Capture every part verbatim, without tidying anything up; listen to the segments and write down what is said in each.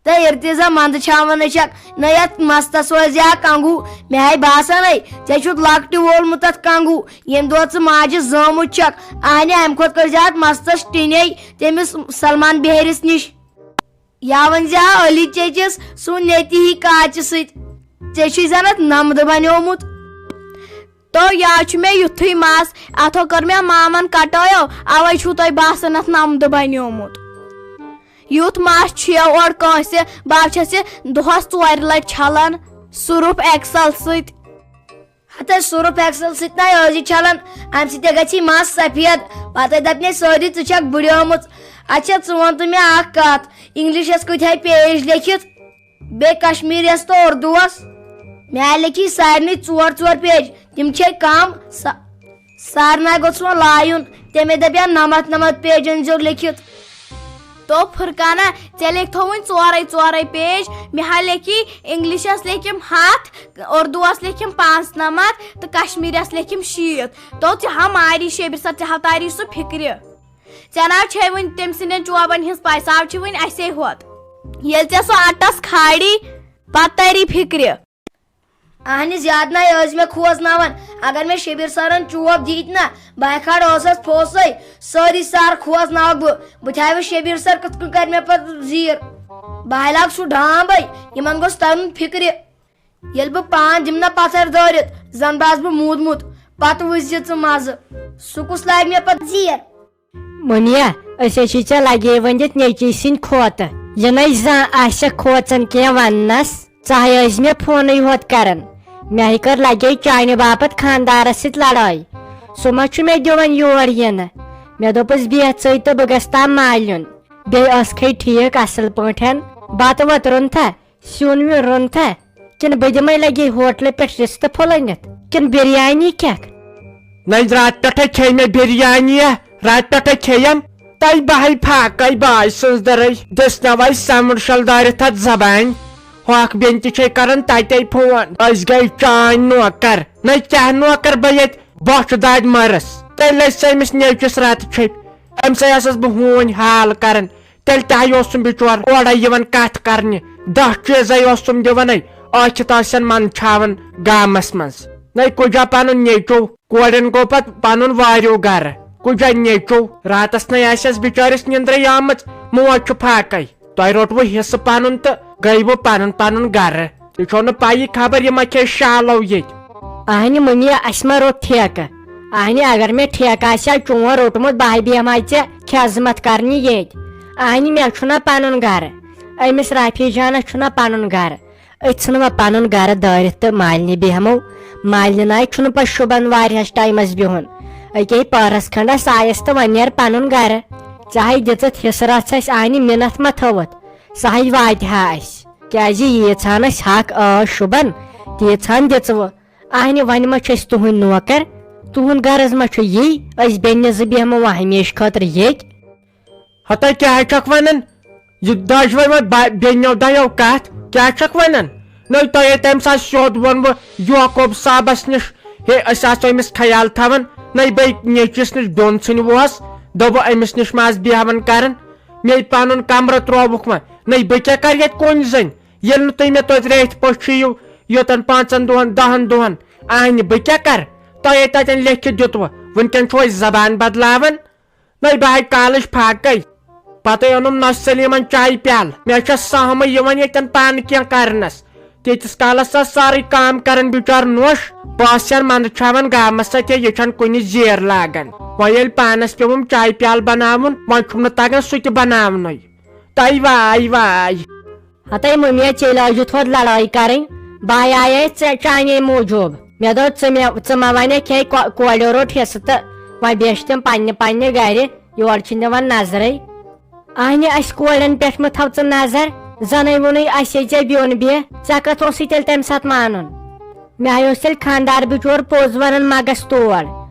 تہٕ ارتضا، منٛدٕ چھاوان أچھکھ، نہ یتھ مستس روزِ ہا کنگو۔ مےٚ ہاے باسان ہے، ژےٚ چھُتھ لۄکٹہِ وولمُت اتھ کنگو، ییٚمہِ دۄہ ژٕ ماجہِ زامُت چھکھ۔ اہنہِ، امہِ کھۄتہٕ کٔرۍ زِ اتھ مستس ٹِنے تٔمِس سلمان بہرِس نِش۔ یا ؤنۍ زِ ہا علی چیچس، سُہ نیتی ہی کاچہِ سۭتۍ، ژےٚ چھُے زن اتھ نمدٕ بنیومُت۔ تو یا چھُ مےٚ یُتھُے مَس، اَتھو کٔر مےٚ مامَن کَٹٲیو، اَوَے چھُو تۄہہِ باسان اَتھ نَمدٕ بَنیومُت۔ یُتھ مَس چھُ یہِ اورٕ کٲنٛسہِ، بہٕ چھَس یہِ دۄہَس ژورِ لَٹہِ چھَلان سُرُف ایکسل سۭتۍ۔ ہَتہٕ سُرُف ایکسل سۭتۍ نَے ٲسۍ یہِ چھَلان، اَمہِ سۭتۍ تہِ گژھِ یہِ مَس سفید، پَتہٕ دَپہِ مےٚ سٲری، "ژٕ چھَکھ بٕڈیومٕژ۔" اچھا، ژٕ وَن تہٕ مےٚ اَکھ کَتھ، انگلشَس کۭتۍ ہاے پیج لیکھِتھ؟ بیٚیہِ کشمیٖریَس تہٕ اردوٗوَس۔ مےٚ لیکھی سارنٕے ژور ژور پیج، تِم چھے کم۔ سا-، سارنٕے گوٚژھ وۄنۍ لایُن۔ تٔمۍ دَپیٛا، "نَمَتھ نَمَتھ پیج أنۍزیو لیکھِتھ۔" تو فرقانہ، ژےٚ لیکھتھو وۄنۍ ژورے ژورے پیج۔ مےٚ ہا لیکھی انگلشس لیکھِم ہَتھ، اردوٗوَس لیکھِم پانٛژھ نَمَتھ تہٕ کشمیٖریَس لیکھِم شیٖتھ۔ تو ژےٚ ہا ماری شبیر سر، ژےٚ ہا تاری سُہ فِکرِ۔ ژےٚ نہ چھے وٕنہِ تٔمۍ سٕنٛدٮ۪ن چوبن ہٕنٛز پَے، سۄ چھِ وٕنہِ اَسے ہوت۔ ییٚلہِ ژےٚ سُہ اَٹَس کھاڑی، پَتہٕ تَری فِکرِ۔ اہنہِ، زیادٕ نَے ٲسۍ مےٚ کھوژناوان۔ اگر مےٚ شبیر سرن چوب دیٖتۍ نہ، بہٕ ہا کھارٕ ٲسَس پھوسَے۔ سٲری سر کھوژناوَکھ بہٕ۔ بہٕ تہِ ہاوٕ شبیر سر کِتھ کٔنۍ کَرِ مےٚ پَتہٕ زیٖر۔ بہٕ ہا لاگہٕ سُہ ڈامبَے۔ یِمَن گوٚژھ تَرُن فِکرِ۔ ییٚلہِ بہٕ پان دِمہٕ نہ پَتھر دٲرِتھ، زَن باسہٕ بہٕ موٗدمُت۔ پَتہٕ وٕچھ زِ ژٕ مَزٕ۔ سُہ کُس لاگہِ مےٚ پَتہٕ زیٖر؟ مُنیا، أسۍ حظ چھِ ژےٚ لگے ؤنِتھ نیٚچی سٕنٛدۍ کھوتہٕ۔ یہِ نَے زانٛہہ آسٮ۪کھ کھوژان کینٛہہ وننس۔ ژٕ ہاے ٲسۍ مےٚ فونٕے ہوت کران۔ مےٚ ہاے کٔر لگے چانہِ باپتھ خاندارس سۭتۍ لڑٲے۔ سُہ ما چھُ مےٚ دِوان یور یِنہٕ؟ مےٚ دوٚپُس، "بیٚہہ ژٕے تہٕ بہٕ گژھٕ تام مالیُن۔" بیٚیہِ ٲسکھے ٹھیٖک اصل پٲٹھۍ؟ بتہٕ وتہٕ روٚنتھا؟ سیُن ویُن روٚنتھا؟ کِنہٕ بہٕ دِمے لگے ہوٹلہٕ پٮ۪ٹھ رِستہٕ پھوٚل أنِتھ؟ کِنہٕ بِریانی کھٮ۪کھ؟ نَے، راتہٕ پٮ۪ٹھے کھے مےٚ بِریانی، راتہٕ پٮ۪ٹھے کھیٚیم۔ تَے بہے پھاکَے باے سٕنٛز دٔرٕے۔ دِژ نہ وَے سَمٕر شَل دٲرِتھ اَتھ زبانہِ۔ ہۄکھ بیٚنہِ تہِ چھے کران تَتے فون۔ أسۍ گٔے چانۍ نوکر۔ نَے کیٛاہ نوکر بہٕ ییٚتہِ بۄچھِ دادِ مَرٕس۔ تیٚلہِ لٔج سۄ أمِس نیٚچوِس راتہٕ چھٔپۍ۔ أمۍ سٕے ٲسٕس بہٕ ہوٗنۍ حال کران۔ تیٚلہِ تہِ ہا اوسُم بِچور اورَے یِوان کَتھ کَرنہِ، دَہ چیٖزَے اوسُم دِوانَے، ٲکھِتھ آسن منٛدچھاوان گامَس منٛز۔ نَے کُجا پَنُن نیٚچو، کورٮ۪ن گوٚو پَتہٕ پَنُن واریو گَرٕ۔ کُجا نیٚچو، راتَس نَے آسٮ۪س بِچٲرِس نِندرٕے آمٕژ، موج چھُ فاقَے۔ تۄہہِ روٚٹوٕ حِصہٕ پَنُن تہٕ گٔیوٕ پَنُن پَنُن گَرٕ۔ تُہۍ چھو نہٕ پَیی خبر یہِ ما کھیٚیہِ شالو ییٚتہِ۔ اہنہِ مٔمی، اَسہِ ما روٚٹ ٹھیکہٕ؟ اہنہِ، اگر مےٚ ٹھیکہٕ آسہِ ہا چون روٚٹمُت، بہٕ ہا بیٚہمہٕ ہا ژےٚ خدمت کرنہِ ییٚتہِ۔ اہنہِ، مےٚ چھُنہ پنُن گرٕ، أمِس رافی جانس چھُنہ پنُن گرٕ۔ أسۍ ژھٕنوا پنُن گرٕ دٲرِتھ تہٕ مالنہِ بیٚہمو؟ مالنہِ ناے چھُنہٕ پتہٕ شوٗبان واریاہس ٹایمس بِہُن۔ أکے پٔہرس کھنڈس آیس تہٕ وۄنۍ نیر پنُن گرٕ۔ ژےٚ ہاے دِژٕتھ حصہٕ رژھ اَسہِ، اہنہِ مِنتھ ما تھٲوٕتھ؟ سۄ ہاے واتہِ ہا اَسہِ۔ کیازِ ییٖژ ہن اَسہِ حق ٲس شوٗبان، تیٖژ ہن دِژوٕ۔ اہنہِ، وۄنۍ ما چھِ أسۍ تُہنٛدۍ نوکر؟ تُہُنٛد غرض ما چھُ یی، أسۍ بیٚنہِ زٕ بیٚہمو وۄنۍ ہمیشہٕ خٲطرٕ ییٚتۍ؟ ہتا کیٛاہ چھکھ ونان؟ یہِ دۄشوے وۄنۍ با-، بیٚنیو دۄیو کتھ کیٛاہ چھکھ ونان؟ نٔے تۄہے تمہِ ساتہٕ سیوٚد ووٚنوٕ یعقوب صٲبس نِش، ہے، أسۍ آسو أمِس خیال تھاوان۔ نٔے بیٚیہِ نیٚچوِس نِش بیوٚن ژھٕنہِ ووس، دوٚپُ أمِس نِش ما آسہٕ بیٚہوان کران؟ مے پنُن کمرٕ ترٛووُکھ وۄنۍ۔ نٔے بہٕ کیٛاہ کرٕ ییٚتہِ کُنۍ زٔنۍ؟ ییٚلہِ نہٕ تُہۍ مےٚ توتہِ ریٚتھۍ پٲٹھۍ چھِو یوتن پانٛژن دۄہن، دَہن دۄہن، اہنہِ بہٕ کیٛاہ کرٕ؟ تۄہے تتٮ۪ن لیکھِتھ دیُتوٕ، وٕنکٮ۪ن چھُو أسۍ زبان بدلاوان۔ نٔے بہٕ ہاے کالٕچ فاقے۔ پتے اوٚنُم نۄشہِ سلیمن چایہِ پیالہٕ۔ مےٚ چھےٚ سہمٕے یِوان ییٚتٮ۪ن پانہٕ کینٛہہ کرنس۔ تیٖتِس کالس ٲس سٲرٕے کٲم کران بِچور نوٚش۔ بہٕ ٲسِس منٛدچھاوان گامس سۭتۍ، یہِ چھَنہٕ کُنہِ زیٖر لاگان۔ وۄنۍ ییٚلہِ پانس پیوٚوُم چایہِ پیالہٕ بناوُن، وۄنۍ چھُم نہٕ تگان سُہ تہِ بناونُے۔ تَے واے واے۔ ہتے مٔمی، ژےٚ لٲجِتھ ہوت لڑٲے کرٕنۍ، بہٕ آیے ژےٚ چانے موٗجوٗب۔ مےٚ دوٚپ، ژٕ مےٚ، ژٕ ما ونکھ ہے کو-، کورِ روٚٹ حصہٕ تہٕ وۄنۍ بیچھِ تِم پننہِ پننہِ گرِ، یور چھِنہٕ دِوان نظرے۔ اہنہِ، اسہِ کورٮ۪ن پٮ۪ٹھ مہٕ تھاو ژٕ نظر، زنے ووٚنُے اسے ژےٚ بیوٚن بیٚہہ، ژےٚ کتھ اوسُے تیٚلہِ تمہِ ساتہٕ مانُن؟ مےٚ ہا اوس تیٚلہِ خانٛدار بِچور پوٚز ونان، مہ گژھ تور،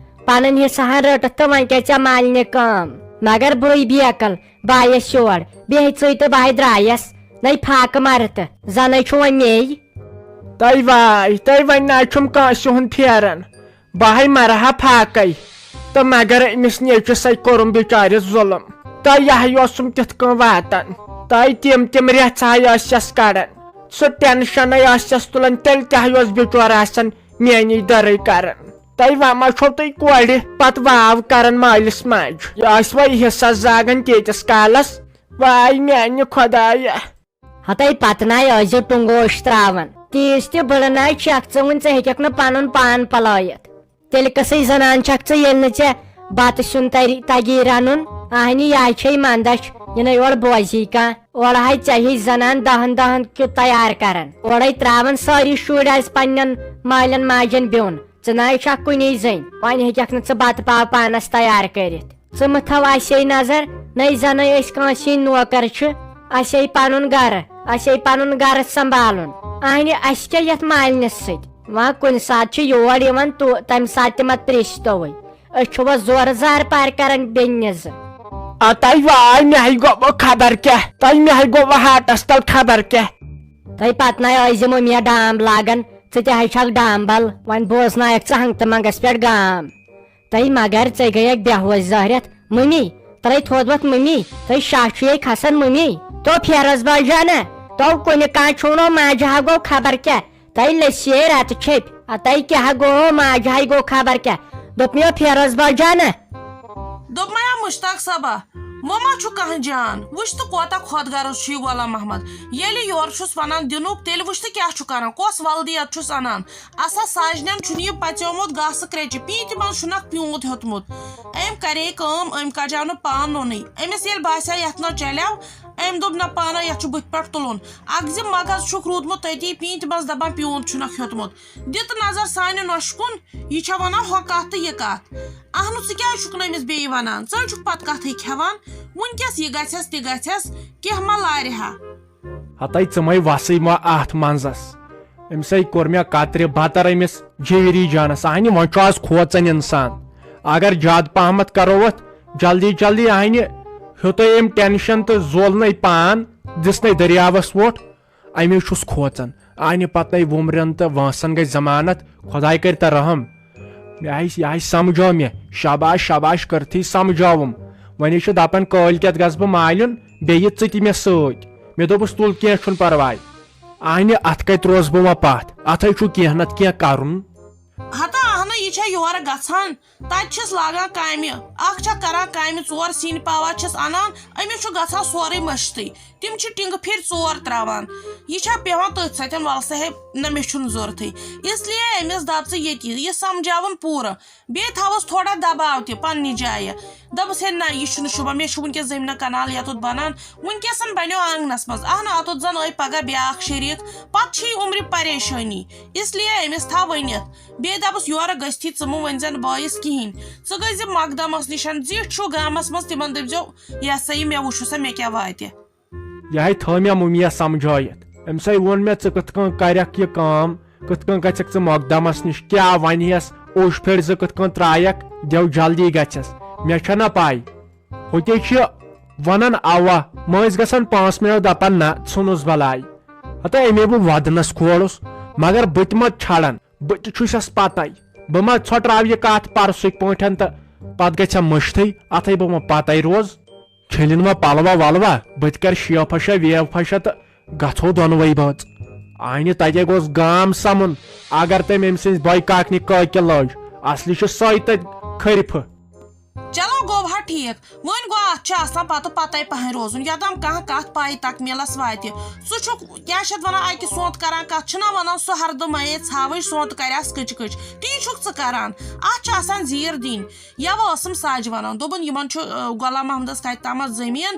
پنٕنۍ حصہٕ ہن رٔٹتھ تہٕ وۄنۍ کیٛاہ ژےٚ مالنہِ کٲم؟ مگر بٕے بیکل، بہٕ آیس یور، بیٚہہ ژٕے تہٕ بہٕ آے درٛایس۔ نَے فاقہٕ مَرٕ تہٕ زَنَے چھُ وۄنۍ مے۔ تۄہہِ واے، تۄہہِ وۄنۍ نہ چھُم کٲنٛسہِ ہُنٛد پھیران۔ بہٕ ہَے مَرٕ ہا فاقَے۔ تہٕ مگر أمِس نیٚچوِس سۭتۍ کوٚرُم بِچارِس ظُلُم۔ تہٕ یہِ ہَے اوسُم تِتھ کٔنۍ واتان۔ تۄہہِ تِم تِم رٮ۪ژھ ہاے ٲسِس کڑان، سُہ ٹینشن ٲسِس تُلان، تیٚلہِ کیٛاہ اوس بِچور آسان میٛٲنی دٔرٕے کران؟ تۄہہِ وۄنۍ ما چھو تُہۍ کورِ پتہٕ واو کران مٲلِس ماجہِ؟ یہِ ٲسۍ وۄنۍ حصس زاگان تیٖتِس کالس؟ واے میٛانہِ خۄدایہ! ہتَے پتہٕ نَے ٲسۍزیو ٹُنٛگوش ترٛاوان۔ تیٖژ تہِ بٕڑٕ نَے چھَکھ ژٕ وٕنہِ، ژٕ ہیٚکَکھ نہٕ پَنُن پان پَلٲیِتھ۔ تیٚلہِ کٕژٕے زنان چھَکھ ژٕ ییٚلہِ نہٕ ژےٚ بَتہٕ سیُن تَری، تَگی رَنُن؟ اَہنہِ، یہِ ہا چھے مَندَچھ، یہِ نَے اورٕ بوزی کانٛہہ۔ اورٕ ہاے ژےٚ ہِش زنان دَہَن دَہَن کیُتھ تیار کَران۔ اورَے ترٛاوان سٲری شُرۍ آز پنٛنٮ۪ن مالٮ۪ن ماجٮ۪ن بیوٚن۔ ژٕ نَے چھَکھ کُنی زٔنۍ، وۄنۍ ہیٚکَکھ نہٕ ژٕ بَتہٕ پاو پانَس تیار کٔرِتھ۔ ژٕ مہٕ تھاو اسے نظر، نَے زَنَے أسۍ کٲنٛسہِ ہٕنٛدۍ نوکر چھِ، اسے پنُن گرٕ، اسے پنُن گرٕ سنبھالُن۔ اہنہِ، اسہِ کیٛاہ یتھ مالِنِس سۭتۍ؟ وۄنۍ کُنہِ ساتہٕ چھِ یور یِوان تو-، تمہِ ساتہٕ تہِ مت پرٛژھۍ توے۔ أسۍ چھِ وۄنۍ زورٕ زار پار کران بیٚنہِ زٕ۔ آ، تۄہہِ واے، مےٚ ہَے گوٚو خبر کیٛاہ، تۄہہِ مےٚ ہَے گوٚو ہاٹس تل خبر کیٛاہ۔ تۄہہِ پتہٕ نَے ٲسۍ یِمو مےٚ ڈام لاگان، ژٕ تہِ ہَے چھکھ ڈامبل، وۄنۍ بوزنایکھ ژٕ ہنٛگتہٕ منٛگس پٮ۪ٹھ گام۔ تۄہہِ مگر ژےٚ گٔیَکھ بے ہوش ظٲہرِتھ۔ مٔمی، ترٛٲے تھوٚد وۄتھ مٔمی، تۄہہِ شاہ چھُ یے کھسان مٔمی۔ تو فیروز باجانہ، تو کُنہِ کانٛہہ چھُو نہٕ ماجہِ ہا گوٚو خبر کیٛاہ۔ تۄہہِ لٔسیے رتہٕ چھیٚپۍ۔ آ، تۄہہِ کیٛاہ گوٚو ماجہِ ہاے گوٚو خبر کیٛاہ۔ دوٚپ مےٚ فیروز باجانہ۔ دوٚپمَے آ مشتاق صٲبا، وۄنۍ ما چھُ کانٛہہ جان؟ وٕچھ تہٕ کوتاہ خۄد غرض چھُ یہِ غلام محمد۔ ییٚلہِ یورٕ چھُس وَنان دِنُک، تیٚلہِ وٕچھ تہٕ کیٛاہ چھُ کران، کۄس ولدیت چھُس اَنان۔ اسا ساجنٮ۪ن چھُنہٕ یہِ پژیومُت گاسہٕ کرٛیٚچہِ، پیٖنتہِ منٛز چھُنکھ پیوٗنت ہیوٚتمُت۔ أمۍ کرے کٲم، أمۍ کجاو نہٕ پان نوٚنُے۔ أمِس ییٚلہِ باسیو یتھ نہ چلیو، أمۍ دوٚپ نہ پانے یتھ چھُ بٕتھِ پٮ۪ٹھ تُلُن۔ اکھ زِ مغز چھُکھ روٗدمُت تٔتی، پیٖنتہِ منٛز دپان پیوٗنت چھُنکھ ہیوٚتمُت۔ دِ تہٕ نظر سانہِ نۄشہِ کُن، یہِ چھےٚ ونان ہۄ کتھ تہٕ یہِ کتھ۔ اہنُو، ژٕ کیازِ چھُکھ نہٕ أمِس بیٚیہِ ونان؟ ژٕ ہے چھُکھ پتہٕ کتھٕے کھٮ۪وان۔ وُنکیس یہِ گژھٮ۪س تہِ گژھٮ۪س، کینٛہہ ما لارِ ہا۔ ہتے ژٕ مے وسٕے ما اتھ منٛزس۔ أمۍ سٕے کوٚر مےٚ کترِ بتر أمِس جیوری جانس۔ اہنہِ وۄنۍ چھُ آز کھوژان انسان۔ اگر زیادٕ پہمتھ کرو اتھ جلدی جلدی، اہنہِ ہیوٚتُے أمۍ ٹینشن تہٕ زول نے پان، دِژ نے دٔریاوس ووٚٹھ۔ امی چھُس کھوژان۔ اہنہِ پتہٕ نے وُمرن تہٕ وٲنٛسن گٔے ضمانت۔ خۄداے کرِ تہ رحم۔ مےٚ آیہِ، یہِ آیہِ سمجھو مےٚ۔ شاباش، شاباش کٔرتھٕے سمجھووُم۔ وۄنۍ چھُ دپان کٲلۍ کٮ۪تھ گژھٕ بہٕ مالِیُن، بیٚیہِ ژٕ تہِ مےٚ سۭتۍ۔ مےٚ دوٚپُس، تُل، کینٛہہ چھُنہٕ پرواے۔ اہنہِ، اتھ کتہِ روزٕ بہٕ وۄنۍ پتھ؟ اتھے چھُ کینٛہہ نتہٕ کینٛہہ کرُن۔ ہتا اہنہ، یہِ چھےٚ یورٕ گژھان، تتہِ چھِس لاگان کامہِ۔ اکھ چھکھ کران کامہِ ژور، سِنۍ پاوا چھِس انان، أمِس چھُ گژھان سورُے مٔشتٕے۔ تِم چھِ ٹِنٛگہٕ پھِرۍ ژور ترٛاوان۔ یہِ چھا پٮ۪وان تٔتھۍ سۭتۍ؟ وَلہٕ صاحب، نہ، مےٚ چھُنہٕ ضوٚرتھٕے۔ اس لیے أمِس دَپ ژٕ ییٚتی، یہِ سَمجھاوُن پوٗرٕ۔ بیٚیہِ تھاوَس تھوڑا دباو تہِ پنٛنہِ جایہِ۔ دَپُس، ہے نہ، یہِ چھُنہٕ شوٗبان، مےٚ چھُ وٕنکیٚس زٔمیٖنہ کَنال یَتُتھ بَنان۔ وٕنکیٚسَن بَنیو آنٛگنَس منٛز۔ اَہنہٕ، اَتُتھ زَن أے پَگاہ بیٛاکھ شریٖک، پَتہٕ چھِ یہِ عُمرِ پریشٲنی۔ اس لیے أمِس تھاو ؤنِتھ۔ بیٚیہِ دَپُس، یورٕ گٔژھتھی ژٕ مہٕ ؤنۍ زٮ۪ن بٲیِس کِہیٖنۍ۔ ژٕ گٔژھ زِ مقدمَس نِش، زِٹھۍ چھُو گامَس منٛز، تِمَن دٔپۍزیو، یہِ ہسا یہِ مےٚ وٕچھُو سا مےٚ کیٛاہ واتہِ۔ یہِ ہے تھٲو مےٚ مُمیا سمجھٲیِتھ۔ أمۍ سٕے ووٚن مےٚ، ژٕ کِتھ کٔنۍ کرکھ یہِ کٲم، کِتھ کٔنۍ گژھکھ ژٕ مقدمس نِش، کیٛاہ ونہِ ہس، اوٚش پھیرِ زٕ کِتھ کٔنۍ ترٛایکھ، دٮ۪و جلدی گژھٮ۪س۔ مےٚ چھےٚ نہ پَے۔ ہوٚتے چھِ ونان اوا، مٔنٛزۍ گژھن پانٛژھ منٹ دپان نہ، ژھٕنُس بلاے۔ ہتا أمے بہٕ ودنس کھولُس، مگر بہٕ تہِ ما چھڑن؟ بہٕ تہِ چھُسس پتے، بہٕ ما ژھۄٹراو یہِ کتھ پرسٕکۍ پٲٹھۍ تہٕ پتہٕ گژھِ ہا مٔشتھٕے، اتھے بہٕ ما پتے روز۔ چھٔلِن وۄنۍ پلوا ولوا، بہٕ تہِ کرٕ شیفا شا ویفا شا تہٕ گژھو دۄنوے بٲژ۔ آنہِ تتے گوٚژھ گام سمُن، اگر تٔمۍ أمۍ سٕنزِ بٲے کاکنہِ کٲکہِ لٔج، اصلی چھِ سۄے تتہِ کھرفہٕ۔ چلو گوٚو ہا ٹھیٖک، وۄنۍ گوٚو اتھ چھِ آسان پتہٕ پتے پہن روزُن، یوٚتام کانٛہہ کتھ پاے تکمیلس واتہِ۔ ژٕ چھُکھ کیٛاہ چھِ اتھ ونان، اکہِ سونٛتہٕ کران کتھ، چھِنہ ونان سُہ ہردٕ مَیے ژھاوٕج سونٛتہٕ کرٮ۪س کٕچ کٕچ، تی چھُکھ ژٕ کران۔ اتھ چھِ آسان زیٖر دِنۍ۔ یوٕ ٲسٕم سَج وَنان، دوٚپُن، یِمَن چھُ، آ، غلام محمدَس کَتہِ تامَتھ زٔمیٖن،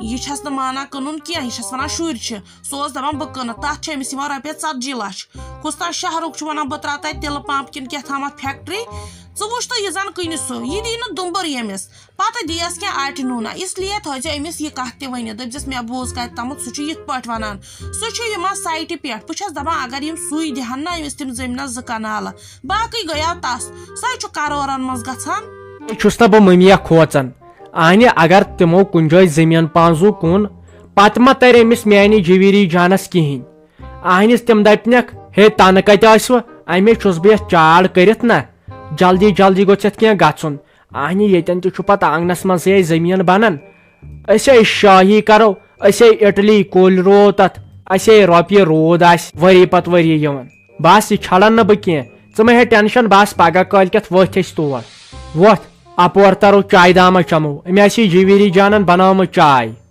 یہِ چھَس نہٕ مانان کٕنُن کینٛہہ، یہِ چھَس وَنان شُرۍ چھِ۔ سُہ اوس دَپان، بہٕ کٕنہٕ، تَتھ چھِ أمِس یِوان رۄپیَس ژَتجی لَچھ۔ کُس تام شاہ رُخ چھُ وَنان، بہٕ ترٛاوٕ تَتہِ تِلہٕ پمپ کِنہٕ کیٛاہ تامَتھ فیکٹری۔ ژٕ وٕچھ تہٕ یہِ زَن کٕنہِ سُہ، یہِ دی نہٕ دُمبُر ییٚمِس۔ پَتہٕ دِیَس کینٛہہ آٹہِ نوٗنا۔ اس لیے تھٲیزِ أمِس یہِ کَتھ تہِ ؤنِتھ، دٔپۍزٮ۪س، مےٚ بوٗز کَتہِ تامَتھ، سُہ چھُ یِتھ پٲٹھۍ وَنان۔ سُہ چھُ یِوان سایٹہِ پٮ۪ٹھ۔ بہٕ چھَس دَپان، اگر یِم سُے دِہَن نہ أمِس تِم زٔمیٖنَس زٕ کَنالہٕ، باقٕے گٔیاو تَس، سُہ ہے چھُ کرورن منٛز گژھان۔ ہے، چھُس نہ بہٕ مٔمیا کھوژان۔ اہنہِ، اگر تِمو کُنہِ جایہِ زٔمیٖن پانٛزُو کُن، پتہٕ ما ترِ أمِس میانہِ جویری جانس کِہینۍ۔ اہنِس تِم دپنکھ، ہے، تنہٕ کتہِ ٲسوٕ؟ امی چھُس بہٕ یتھ چاڑ کٔرِتھ نہ۔ جلدی جلدی گوٚژھ یتھ کینٛہہ گژھُن۔ اہنہِ، ییٚتٮ۪ن تہِ چھُ پتہٕ آنگنس منٛزٕے اسہِ زٔمیٖن بنان۔ أسۍ ہے شٲہی کرو، أسے اٹلی کُلۍ روو تتھ، اسے رۄپیہِ روٗد آسہِ ؤری پتہٕ ؤری یِوان۔ بس، یہِ چھلن نہٕ بہٕ کینٛہہ، ژٕ مہ ہے ٹینشن، بس پگاہ کٲلۍ کٮ۪تھ ؤتھۍ أسۍ تور۔ وۄتھ، اپور ترو، چایہِ دامہ چمو، أمۍ آسہِ یہِ جیٖویٖری جانن بنٲومٕژ چاے۔